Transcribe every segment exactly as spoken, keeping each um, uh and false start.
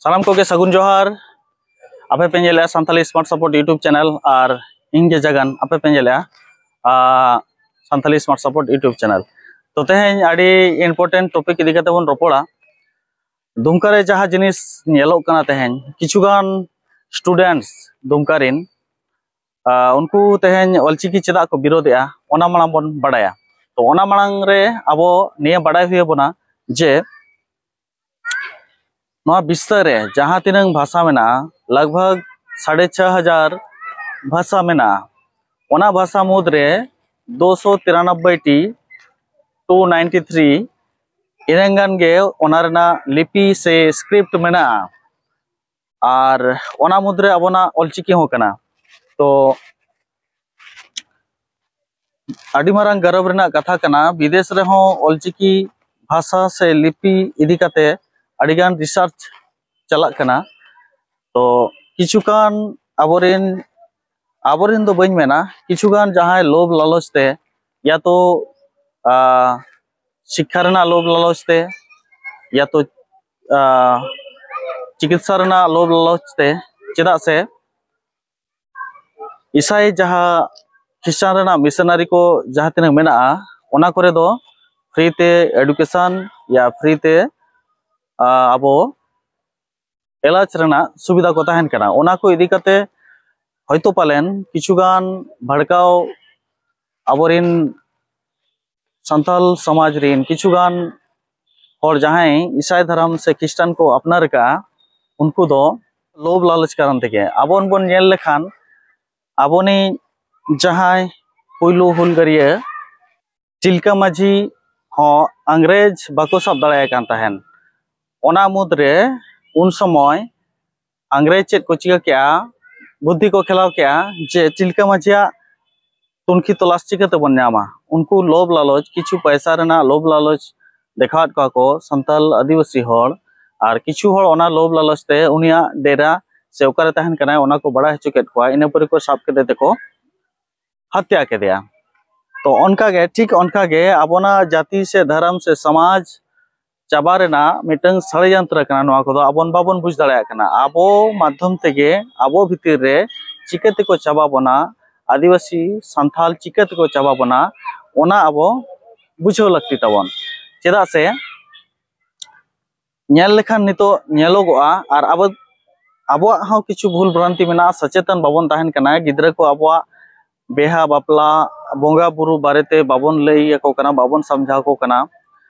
ᱥᱟᱱᱟᱢ ᱠᱚᱜᱮ ᱥᱟᱹᱜᱩᱱ ᱡᱚᱦᱟᱨ᱾ ᱟᱯᱮ ᱯᱮ ᱧᱮᱞᱮᱜᱼᱟ Santali Smart Support YouTube channel ᱟᱨ ᱤᱧ ᱜᱮ ᱡᱟᱜᱟᱱ, ᱟᱯᱮ ᱯᱮ ᱧᱮᱞᱮᱜᱼᱟ ᱟᱨ Santali Smart Support YouTube channel᱾ ᱛᱚ ᱛᱮᱦᱮᱧ ᱟᱹᱰᱤ important topic ᱤᱫᱤ ᱠᱟᱛᱮ ᱵᱚᱱ ᱨᱚᱯᱚᱲᱟ᱾ ᱫᱩᱢᱠᱟ ᱨᱮ ᱡᱟᱦᱟᱸ ᱡᱤᱱᱤᱥ ᱧᱮᱞᱚᱜ ᱠᱟᱱᱟ ᱛᱮᱦᱮᱧ, ᱠᱤᱪᱷᱩᱜᱟᱱ students ᱫᱩᱢᱠᱟ ᱨᱮᱱ, ᱟᱨ ᱩᱱᱠᱩ ᱛᱮᱦᱮᱧ ᱚᱞᱪᱤᱠᱤ ᱪᱮᱫᱟᱜ ᱠᱚ ᱵᱤᱨᱳᱫᱮᱜᱼᱟ, ᱚᱱᱟ ᱢᱟᱲᱟᱝ ᱵᱚᱱ ᱵᱟᱲᱟᱭᱟ᱾ ᱛᱚ ᱚᱱᱟ ᱢᱟᱲᱟᱝ ᱨᱮ ᱟᱵᱚ ᱱᱤᱭᱟᱹ ᱵᱟᱲᱟᱭ ᱦᱩᱭ ᱟᱵᱚᱱᱟ ᱡᱮ ᱱᱚᱣᱟ ᱵᱤᱥᱥᱚ ᱨᱮ ᱡᱟᱦᱟᱸ ᱛᱤᱱᱟᱹᱝ ᱵᱷᱟᱥᱟ ᱢᱮᱱᱟᱜᱼᱟ, ᱞᱟᱜᱽ ᱵᱷᱟᱜᱽ ᱥᱟᱲᱮ ᱪᱷᱚ ᱦᱟᱡᱟᱨ ᱵᱷᱟᱥᱟ ᱢᱮᱱᱟᱜᱼᱟ᱾ ᱚᱱᱟ ᱵᱷᱟᱥᱟ ᱢᱩᱫᱽᱨᱮ ᱫᱩᱥᱚ ᱛᱤᱨᱟᱱᱚᱵᱵᱳᱭ ᱴᱤ, two ninety three, ᱤᱱᱟᱹᱝ ᱜᱟᱱ ᱜᱮ ᱚᱱᱟ ᱨᱮᱱᱟᱜ ᱞᱤᱯᱤ ᱥᱮ script ᱢᱮᱱᱟᱜᱼᱟ᱾ ᱟᱨ ᱚᱱᱟ ᱢᱩᱫᱽᱨᱮ ᱟᱵᱚᱱᱟᱜ ᱚᱞᱪᱤᱠᱤ ᱦᱚᱸ ᱠᱟᱱᱟ᱾ ᱛᱚ ᱟᱹᱰᱤ ᱢᱟᱨᱟᱝ ᱜᱚᱨᱚᱵᱽ ᱨᱮᱱᱟᱜ ᱠᱟᱛᱷᱟ ᱠᱟᱱᱟ, ᱵᱤᱫᱮᱥ ᱨᱮᱦᱚᱸ ᱚᱞᱪᱤᱠᱤ ᱵᱷᱟᱥᱟ ᱥᱮ ᱞᱤᱯᱤ ᱤᱫᱤ ᱠᱟᱛᱮ ᱟᱹᱰᱤᱜᱟᱱ research ᱪᱟᱞᱟᱜ ᱠᱟᱱᱟ᱾ ᱛᱚ ᱠᱤᱪᱷᱩᱜᱟᱱ ᱟᱵᱚᱨᱮᱱ, ᱟᱵᱚᱨᱮᱱ ᱫᱚ ᱵᱟᱹᱧ ᱢᱮᱱᱟ, ᱠᱤᱪᱷᱩᱜᱟᱱ ᱡᱟᱦᱟᱸᱭ ᱞᱳᱵᱷ ᱞᱟᱞᱚᱪ ᱛᱮ, ᱭᱟ ᱛᱚ ᱟᱸ, ᱥᱤᱠᱠᱷᱟ ᱨᱮᱱᱟᱜ ᱞᱳᱵᱷ ᱞᱟᱞᱚᱪ ᱛᱮ, ᱭᱟ ᱛᱚ ᱟᱸ, ᱪᱤᱠᱤᱛᱥᱟ ᱨᱮᱱᱟᱜ ᱞᱳᱵᱷ ᱞᱟᱞᱚᱪ ᱛᱮ, ᱪᱮᱫᱟᱜ ᱥᱮ ᱤᱥᱟᱭ ᱡᱟᱦᱟᱸ ᱠᱷᱨᱤᱥᱴᱟᱱ ᱨᱮᱱᱟᱜ ᱢᱤᱥᱚᱱᱟᱨᱤ ᱠᱚ ᱡᱟᱦᱟᱸ ᱛᱤᱱᱟᱹᱜ ᱢᱮᱱᱟᱜᱼᱟ, ᱚᱱᱟ ᱠᱚᱨᱮ ᱫᱚ free ᱛᱮ education ᱭᱟ free ᱛᱮ, ᱟᱸ, ᱟᱵᱚ ᱮᱞᱟᱡᱽ ᱨᱮᱱᱟᱜ ᱥᱩᱵᱤᱫᱷᱟ ᱠᱚ ᱛᱟᱦᱮᱱ ᱠᱟᱱᱟ᱾ ᱚᱱᱟ ᱠᱚ ᱤᱫᱤ ᱠᱟᱛᱮ ᱦᱚᱭᱛᱳ ᱯᱟᱞᱮᱱ ᱠᱤᱪᱷᱩᱜᱟᱱ ᱵᱷᱟᱲᱠᱟᱣ ᱟᱵᱚᱨᱮᱱ ᱥᱟᱱᱛᱟᱞ ᱥᱚᱢᱟᱡᱽ ᱨᱮᱱ ᱠᱤᱪᱷᱩᱜᱟᱱ ᱦᱚᱲ ᱡᱟᱦᱟᱸᱭ ᱤᱥᱟᱭ ᱫᱷᱚᱨᱚᱢ ᱥᱮ ᱠᱷᱨᱤᱥᱴᱟᱱ ᱠᱚ ᱟᱯᱱᱟᱨ ᱟᱠᱟᱫᱼᱟ, ᱩᱱᱠᱩ ᱫᱚ ᱞᱳᱵᱷ ᱞᱟᱞᱚᱪ ᱠᱟᱨᱚᱱ ᱛᱮᱜᱮ᱾ ᱟᱵᱚ ᱵᱚᱱ ᱧᱮᱞ ᱞᱮᱠᱷᱟᱱ ᱟᱵᱚᱱᱤᱡ ᱡᱟᱦᱟᱸᱭ ᱯᱩᱭᱞᱩ ᱦᱩᱞᱜᱟᱹᱨᱤᱭᱟᱹ ᱛᱤᱞᱠᱟᱹ ᱢᱟᱹᱡᱷᱤ ᱦᱚᱸ ᱤᱝᱨᱮᱡᱽ ᱵᱟᱠᱚ ᱥᱟᱵ ᱫᱟᱲᱮᱭᱟᱭ ᱠᱟᱱ ᱛᱟᱦᱮᱱ᱾ ᱚᱱᱟ ᱢᱩᱫᱽᱨᱮ ᱩᱱ ᱥᱚᱢᱚᱭ ᱤᱝᱨᱮᱡᱽ ᱪᱮᱫ ᱠᱚ ᱪᱤᱠᱟᱹ ᱠᱮᱜᱼᱟ, ᱵᱩᱫᱽᱫᱷᱤ ᱠᱚ ᱠᱷᱮᱞᱟᱣ ᱠᱮᱜᱼᱟ ᱡᱮ ᱛᱤᱞᱠᱟᱹ ᱢᱟᱹᱡᱷᱤᱭᱟᱜ ᱛᱩᱱᱠᱷᱤ ᱛᱚᱞᱟᱥ ᱪᱤᱠᱟᱹ ᱛᱮᱵᱚᱱ ᱧᱟᱢᱟ᱾ ᱩᱱᱠᱩ ᱞᱳᱵᱷ ᱞᱟᱞᱚᱪ, ᱠᱤᱪᱷᱩ ᱯᱚᱭᱥᱟ ᱨᱮᱱᱟᱜ ᱞᱳᱵᱷ ᱞᱟᱞᱚᱪ ᱫᱮᱠᱷᱟᱣᱟᱫ ᱠᱚᱣᱟ ᱠᱚ ᱥᱟᱱᱛᱟᱞ ᱟᱹᱫᱤᱵᱟᱹᱥᱤ ᱦᱚᱲ, ᱟᱨ ᱠᱤᱪᱷᱩ ᱦᱚᱲ ᱚᱱᱟ ᱞᱳᱵᱷ ᱞᱟᱞᱚᱪ ᱛᱮ ᱩᱱᱤᱭᱟᱜ ᱰᱮᱨᱟ ᱥᱮ ᱚᱠᱟᱨᱮ ᱛᱟᱦᱮᱱ ᱠᱟᱱᱟᱭ ᱚᱱᱟ ᱠᱚ ᱵᱟᱲᱟᱭ ᱦᱚᱪᱚ ᱠᱮᱫ ᱠᱚᱣᱟ᱾ ᱤᱱᱟᱹ ᱯᱚᱨᱮ ᱠᱚ ᱥᱟᱵ ᱠᱮᱫᱮ ᱛᱮᱠᱚ ᱦᱟᱛᱭᱟ ᱠᱮᱫᱮᱭᱟ᱾ ᱛᱚ ᱚᱱᱠᱟᱜᱮ, ᱴᱷᱤᱠ ᱚᱱᱠᱟᱜᱮ ᱟᱵᱚᱱᱟᱜ ᱡᱟᱹᱛᱤ ᱥᱮ ᱫᱷᱚᱨᱚᱢ ᱥᱮ ᱥᱚᱢᱟᱡᱽ ᱪᱟᱵᱟ ᱨᱮᱱᱟᱜ ᱢᱤᱫᱴᱟᱝ ᱥᱟᱲᱮᱭᱚᱱᱛᱨᱚ ᱠᱟᱱᱟ᱾ ᱱᱚᱣᱟ ᱠᱚᱫᱚ ᱟᱵᱚᱱ ᱵᱟᱵᱚᱱ ᱵᱩᱡᱽ ᱫᱟᱲᱮᱭᱟᱜ ᱠᱟᱱᱟ᱾ ᱟᱵᱚ ᱢᱟᱫᱽᱫᱷᱚᱢ ᱛᱮᱜᱮ ᱟᱵᱚ ᱵᱷᱤᱛᱤᱨ ᱨᱮ ᱪᱤᱠᱟᱹ ᱛᱮᱠᱚ ᱪᱟᱵᱟ ᱵᱚᱱᱟ, ᱟᱹᱫᱤᱵᱟᱹᱥᱤ ᱥᱟᱱᱛᱟᱞ ᱪᱤᱠᱟᱹ ᱛᱮᱠᱚ ᱪᱟᱵᱟ ᱵᱚᱱᱟ, ᱚᱱᱟ ᱟᱵᱚ ᱵᱩᱡᱷᱟᱹᱣ ᱞᱟᱹᱠᱛᱤ ᱛᱟᱵᱚᱱ᱾ ᱪᱮᱫᱟᱜ ᱥᱮ ᱧᱮᱞ ᱞᱮᱠᱷᱟᱱ ᱱᱤᱛᱚᱜ ᱧᱮᱞᱚᱜᱚᱜᱼᱟ, ᱟᱨ ᱟᱵᱚ, ᱟᱵᱚᱣᱟᱜ ᱦᱚᱸ ᱠᱤᱪᱷᱩ ᱵᱷᱩᱞ ᱵᱷᱨᱟᱱᱛᱤ ᱢᱮᱱᱟᱜᱼᱟ, ᱥᱚᱪᱮᱛᱚᱱ ᱵᱟᱵᱚᱱ ᱛᱟᱦᱮᱱ ᱠᱟᱱᱟ᱾ ᱜᱤᱫᱽᱨᱟᱹ ᱠᱚ ᱟᱵᱚᱣᱟᱜ ᱵᱤᱦᱟ ᱵᱟᱯᱞᱟ, ᱵᱚᱸᱜᱟ ᱵᱩᱨᱩ ᱵᱟᱨᱮᱛᱮ ᱵᱟᱵᱚᱱ ᱞᱟᱹᱭ ᱟᱠᱚ ᱠᱟᱱᱟ, ᱵᱟᱵᱚᱱ ᱥᱟᱢᱡᱷᱟᱣ ᱟᱠᱚ ᱠᱟᱱᱟ᱾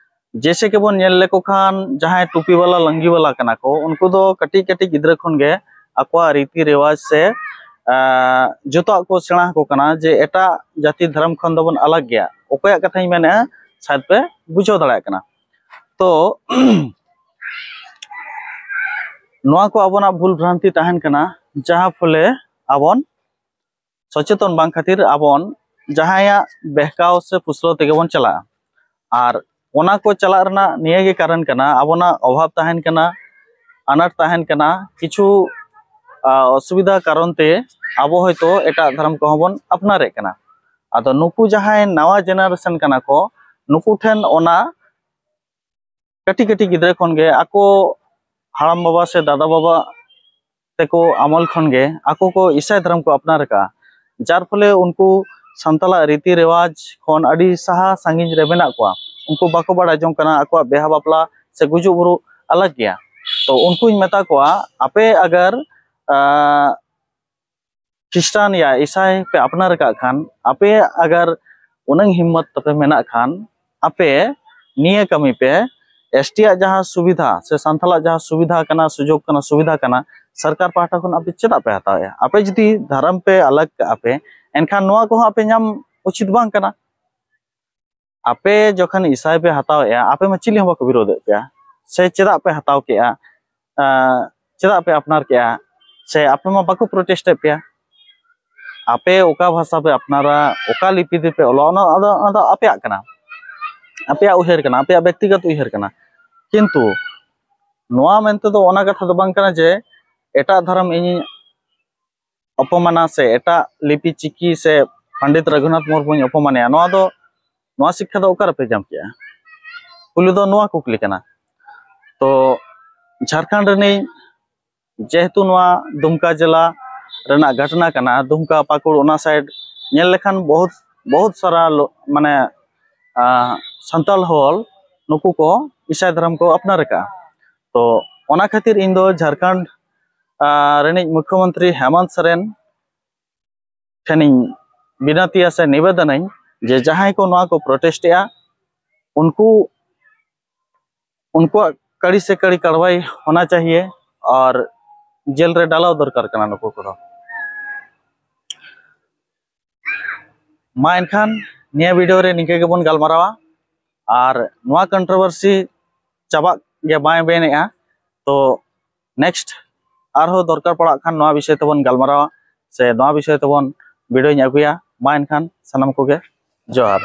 ᱡᱮᱭᱥᱮ ᱠᱤ ᱵᱚᱱ ᱧᱮᱞ ᱞᱮᱠᱚ ᱠᱷᱟᱱ, ᱡᱟᱦᱟᱸᱭ ᱴᱩᱯᱤ ᱵᱟᱞᱟ, ᱞᱩᱝᱜᱤ ᱵᱟᱞᱟ ᱠᱟᱱᱟ ᱠᱚ, ᱩᱱᱠᱩ ᱫᱚ ᱠᱟᱹᱴᱤᱡ ᱠᱟᱹᱴᱤᱡ ᱜᱤᱫᱽᱨᱟᱹ ᱠᱷᱚᱱ ᱜᱮ ᱟᱠᱚᱣᱟᱜ ᱨᱤᱛᱤ ᱨᱮᱣᱟᱡᱽ ᱥᱮ, ᱟᱸ, ᱡᱚᱛᱚᱣᱟᱜ ᱠᱚ ᱥᱮᱬᱟ ᱟᱠᱚ ᱠᱟᱱᱟ, ᱡᱮ ᱮᱴᱟᱜ ᱡᱟᱹᱛᱤ ᱫᱷᱚᱨᱚᱢ ᱠᱷᱚᱱ ᱫᱚᱵᱚᱱ ᱟᱞᱟᱜᱽ ᱜᱮᱭᱟ᱾ ᱚᱠᱚᱭᱟᱜ ᱠᱟᱛᱷᱟᱧ ᱢᱮᱱᱮᱫᱼᱟ, ᱥᱟᱭᱟᱫ ᱯᱮ ᱵᱩᱡᱷᱟᱹᱣ ᱫᱟᱲᱮᱭᱟᱜ ᱠᱟᱱᱟ᱾ ᱛᱚ ᱱᱚᱣᱟ ᱠᱚ ᱟᱵᱚᱱᱟᱜ ᱵᱷᱩᱞ ᱵᱷᱨᱟᱱᱛᱤ ᱛᱟᱦᱮᱱ ᱠᱟᱱᱟ, ᱡᱟᱦᱟᱸ ᱯᱷᱚᱞᱮ ᱟᱵᱚᱱ ᱥᱚᱪᱮᱛᱚᱱ ᱵᱟᱝ ᱠᱷᱟᱹᱛᱤᱨ ᱟᱵᱚᱱ ᱡᱟᱦᱟᱸᱭᱟᱜ ᱵᱮᱦᱠᱟᱣ ᱥᱮ ᱯᱷᱩᱥᱞᱟᱹᱣ ᱛᱮᱜᱮ ᱵᱚᱱ ᱪᱟᱞᱟᱜᱼᱟ᱾ ᱟᱨ ᱚᱱᱟ ᱠᱚ ᱪᱟᱞᱟᱜ ᱨᱮᱱᱟᱜ ᱱᱤᱭᱟᱹ ᱜᱮ ᱠᱟᱨᱚᱱ ᱠᱟᱱᱟ, ᱟᱵᱚᱱᱟᱜ ᱚᱵᱷᱟᱵᱽ ᱛᱟᱦᱮᱱ ᱠᱟᱱᱟ, ᱟᱱᱟᱴ ᱛᱟᱦᱮᱱ ᱠᱟᱱᱟ, ᱠᱤᱪᱷᱩ, ᱟ, ᱚᱥᱩᱵᱤᱫᱷᱟ ᱠᱟᱨᱚᱱ ᱛᱮ ᱟᱵᱚ ᱦᱚᱭᱛᱳ ᱮᱴᱟᱜ ᱫᱷᱚᱨᱚᱢ ᱠᱚᱦᱚᱸ ᱵᱚᱱ ᱟᱯᱱᱟᱨᱮᱫ ᱠᱟᱱᱟ᱾ ᱟᱫᱚ ᱱᱩᱠᱩ ᱡᱟᱦᱟᱸᱭ ᱱᱟᱣᱟ ᱡᱮᱱᱟᱨᱮᱥᱚᱱ ᱠᱟᱱᱟ ᱠᱚ, ᱱᱩᱠᱩ ᱴᱷᱮᱱ ᱚᱱᱟ ᱠᱟᱹᱴᱤᱡ ᱠᱟᱹᱴᱤᱡ ᱜᱤᱫᱽᱨᱟᱹ ᱠᱷᱚᱱ ᱜᱮ ᱟᱠᱚ ᱦᱟᱲᱟᱢ ᱵᱟᱵᱟ ᱥᱮ ᱫᱟᱫᱟ ᱵᱟᱵᱟ ᱛᱮᱠᱚ ᱟᱢᱚᱞ ᱠᱷᱚᱱ ᱜᱮ ᱟᱠᱚ ᱠᱚ ᱤᱥᱟᱹᱭ ᱫᱷᱚᱨᱚᱢ ᱠᱚ ᱟᱯᱱᱟᱨ ᱟᱠᱟᱫᱼᱟ, ᱡᱟᱨ ᱯᱷᱚᱞᱮ ᱩᱱᱠᱩ ᱥᱟᱱᱛᱟᱲᱟᱜ ᱨᱤᱛᱤ ᱨᱮᱣᱟᱡᱽ ᱠᱷᱚᱱ ᱟᱹᱰᱤ ᱥᱟᱦᱟ ᱥᱟᱺᱜᱤᱧ ᱨᱮ ᱢᱮᱱᱟᱜ ᱠᱚᱣᱟ᱾ ᱩᱱᱠᱩ ᱵᱟᱠᱚ ᱵᱟᱲᱟᱭ ᱡᱚᱝ ᱠᱟᱱᱟ ᱟᱠᱚᱣᱟᱜ ᱵᱤᱦᱟ ᱵᱟᱯᱞᱟ ᱥᱮ ᱜᱩᱡᱩᱜ ᱵᱩᱨᱩᱜ ᱟᱞᱟᱜᱽ ᱜᱮᱭᱟ᱾ ᱛᱚ ᱩᱱᱠᱩᱧ ᱢᱮᱛᱟ ᱠᱚᱣᱟ, ᱟᱯᱮ ᱟᱜᱟᱨ, ᱟᱸ, ᱠᱷᱨᱤᱥᱴᱟᱱ ᱭᱟ ᱤᱥᱟᱭ ᱯᱮ ᱟᱯᱱᱟᱨ ᱟᱠᱟᱫ ᱠᱷᱟᱱ, ᱟᱯᱮ ᱟᱜᱟᱨ ᱩᱱᱟᱹᱝ ᱦᱤᱢᱢᱚᱛ ᱛᱟᱯᱮ ᱢᱮᱱᱟᱜ ᱠᱷᱟᱱ, ᱟᱯᱮ ᱱᱤᱭᱟᱹ ᱠᱟᱹᱢᱤ ᱯᱮ, ᱮᱥᱴᱤ ᱟᱜ ᱡᱟᱦᱟᱸ ᱥᱩᱵᱤᱫᱷᱟ ᱥᱮ ᱥᱟᱱᱛᱟᱲᱟᱜ ᱡᱟᱦᱟᱸ ᱥᱩᱵᱤᱫᱷᱟ ᱠᱟᱱᱟ, ᱥᱩᱡᱳᱜᱽ ᱠᱟᱱᱟ, ᱥᱩᱵᱤᱫᱷᱟ ᱠᱟᱱᱟ, ᱥᱚᱨᱠᱟᱨ ᱯᱟᱦᱴᱟ ᱠᱷᱚᱱ ᱟᱯᱮ ᱪᱮᱫᱟᱜ ᱯᱮ ᱦᱟᱛᱟᱣᱮᱫᱼᱟ? ᱟᱯᱮ ᱡᱩᱫᱤ ᱫᱷᱚᱨᱚᱢ ᱯᱮ ᱟᱞᱟᱜᱽ ᱠᱟᱜᱼᱟ ᱯᱮ, ᱮᱱᱠᱷᱟᱱ ᱱᱚᱣᱟ ᱠᱚᱦᱚᱸ ᱟᱯᱮ ᱧᱟᱢ ᱩᱪᱤᱛ ᱵᱟᱝ ᱠᱟᱱᱟ᱾ ᱟᱯᱮ ᱡᱚᱠᱷᱚᱱ ᱤᱥᱟᱭ ᱯᱮ ᱦᱟᱛᱟᱣᱮᱫᱼᱟ, ᱟᱯᱮ ᱢᱟ ᱪᱤᱞᱤ ᱦᱚᱸ ᱵᱟᱠᱚ ᱵᱤᱨᱳᱫᱮᱫ ᱯᱮᱭᱟ᱾ ᱥᱮ ᱪᱮᱫᱟᱜ ᱯᱮ ᱦᱟᱛᱟᱣ ᱠᱮᱜᱼᱟ? ᱟᱸ, ᱪᱮᱫᱟᱜ ᱯᱮ ᱟᱯᱱᱟᱨ ᱠᱮᱜᱼᱟ? ᱥᱮ ᱟᱯᱮ ᱢᱟ ᱵᱟᱠᱚ ᱯᱨᱚᱴᱮᱥᱴ ᱮᱫ ᱯᱮᱭᱟ᱾ ᱟᱯᱮ ᱚᱠᱟ ᱵᱷᱟᱥᱟ ᱯᱮ ᱟᱯᱱᱟᱨᱟ, ᱚᱠᱟ ᱞᱤᱯᱤ ᱛᱮᱯᱮ ᱚᱞᱚᱜᱼᱟ, ᱚᱱᱟ, ᱚᱱᱟ, ᱚᱱᱟ ᱫᱚ ᱟᱯᱮᱭᱟᱜ ᱠᱟᱱᱟ, ᱟᱯᱮᱭᱟᱜ ᱩᱭᱦᱟᱹᱨ ᱠᱟᱱᱟ, ᱟᱯᱮᱭᱟᱜ ᱵᱮᱠᱛᱤᱜᱚᱛ ᱩᱭᱦᱟᱹᱨ ᱠᱟᱱᱟ᱾ ᱠᱤᱱᱛᱩ ᱱᱚᱣᱟ ᱢᱮᱱᱛᱮ ᱫᱚ ᱚᱱᱟ ᱠᱟᱛᱷᱟ ᱫᱚ ᱵᱟᱝ ᱠᱟᱱᱟ ᱡᱮ ᱮᱴᱟᱜ ᱫᱷᱚᱨᱚᱢ ᱤᱧᱤᱧ ᱚᱯᱚᱢᱟᱱᱟ ᱥᱮ ᱮᱴᱟᱜ ᱞᱤᱯᱤ ᱪᱤᱠᱤ ᱥᱮ ᱯᱚᱱᱰᱤᱛ ᱨᱚᱜᱷᱩᱱᱟᱛᱷ ᱢᱩᱨᱢᱩᱧ ᱚᱯᱚᱢᱟᱱᱮᱭᱟ᱾ ᱱᱚᱣᱟ ᱫᱚ, ᱱᱚᱣᱟ ᱥᱤᱠᱠᱷᱟ ᱫᱚ ᱚᱠᱟ ᱨᱮᱯᱮ ᱧᱟᱢ ᱠᱮᱜᱼᱟ? ᱯᱩᱭᱞᱩ ᱫᱚ ᱱᱚᱣᱟ ᱠᱩᱠᱞᱤ ᱠᱟᱱᱟ᱾ ᱛᱚ ᱡᱷᱟᱲᱠᱷᱚᱸᱰ ᱨᱤᱱᱤᱡ, ᱡᱮᱦᱮᱛᱩ ᱱᱚᱣᱟ ᱫᱩᱢᱠᱟ ᱡᱮᱞᱟ ᱨᱮᱱᱟᱜ ᱜᱷᱚᱴᱚᱱᱟ ᱠᱟᱱᱟ, ᱫᱩᱢᱠᱟ ᱯᱟᱹᱠᱩᱲ ᱚᱱᱟ ᱥᱟᱭᱤᱰ ᱧᱮᱞ ᱞᱮᱠᱷᱟᱱ ᱵᱚᱦᱩᱛ ᱵᱚᱦᱩᱛ ᱥᱟᱨᱟ ᱞᱚ- ᱢᱟᱱᱮ ᱟᱸ, ᱥᱟᱱᱛᱟᱲ ᱦᱚᱲ ᱱᱩᱠᱩ ᱠᱚ ᱤᱥᱟᱭ ᱫᱷᱚᱨᱚᱢ ᱠᱚ ᱟᱯᱱᱟᱨ ᱟᱠᱟᱫᱼᱟ᱾ ᱛᱚ ᱚᱱᱟ ᱠᱷᱟᱹᱛᱤᱨ ᱤᱧ ᱫᱚ ᱡᱷᱟᱲᱠᱷᱚᱸᱰ ᱟᱸ, ᱨᱤᱱᱤᱡ ᱢᱩᱠᱷᱭᱚᱢᱚᱱᱛᱨᱤ ᱦᱮᱢᱚᱱᱛ ᱥᱚᱨᱮᱱ ᱴᱷᱮᱱᱤᱧ ᱵᱤᱱᱟᱹᱛᱤᱭᱟ ᱥᱮ ᱱᱤᱵᱮᱫᱚᱱᱟᱹᱧ ᱡᱮ ᱡᱟᱦᱟᱸᱭ ᱠᱚ ᱱᱚᱣᱟ ᱠᱚ ᱯᱨᱚᱴᱮᱥᱴ ᱮᱜᱼᱟ, ᱩᱱᱠᱩ ᱩᱱᱠᱩᱣᱟᱜ ᱠᱟᱲᱤ ᱥᱮ ᱠᱟᱲᱤ ᱠᱟᱨᱣᱟᱭ ᱦᱳᱱᱟ ᱪᱟᱦᱤᱭᱮ ᱟᱨ ᱡᱮᱞ ᱨᱮ ᱰᱟᱞᱟᱣ ᱫᱚᱨᱠᱟᱨ ᱠᱟᱱᱟ ᱱᱩᱠᱩ ᱠᱚᱫᱚ᱾ ᱢᱟ ᱮᱱᱠᱷᱟᱱ ᱱᱤᱭᱟᱹ ᱵᱷᱤᱰᱤᱭᱳ ᱨᱮ ᱱᱤᱝᱠᱟᱹ ᱜᱮᱵᱚᱱ ᱜᱟᱞᱢᱟᱨᱟᱣᱟ ᱟᱨ ᱱᱚᱣᱟ ᱠᱚᱱᱴᱨᱳᱵᱷᱟᱨᱥᱤ ᱪᱟᱵᱟᱜ ᱜᱮ ᱵᱟᱭ ᱢᱮᱱᱮᱜᱼᱟ᱾ ᱛᱚ ᱱᱮᱠᱥᱴ ᱟᱨᱦᱚᱸ ᱫᱚᱨᱠᱟᱨ ᱯᱟᱲᱟᱜ ᱠᱷᱟᱱ ᱱᱚᱣᱟ ᱵᱤᱥᱚᱭ ᱛᱮᱵᱚᱱ ᱜᱟᱞᱢᱟᱨᱟᱣᱟ ᱥᱮ ᱱᱚᱣᱟ ᱵᱤᱥᱚᱭ ᱛᱮᱵᱚᱱ ᱵᱷᱤᱰᱤᱭᱳᱧ ᱟᱹᱜᱩᱭᱟ᱾ ᱢᱟ ᱮᱱᱠᱷᱟᱱ ᱥᱟᱱᱟᱢ ᱠᱚᱜᱮ ᱡᱚᱦᱟᱨ᱾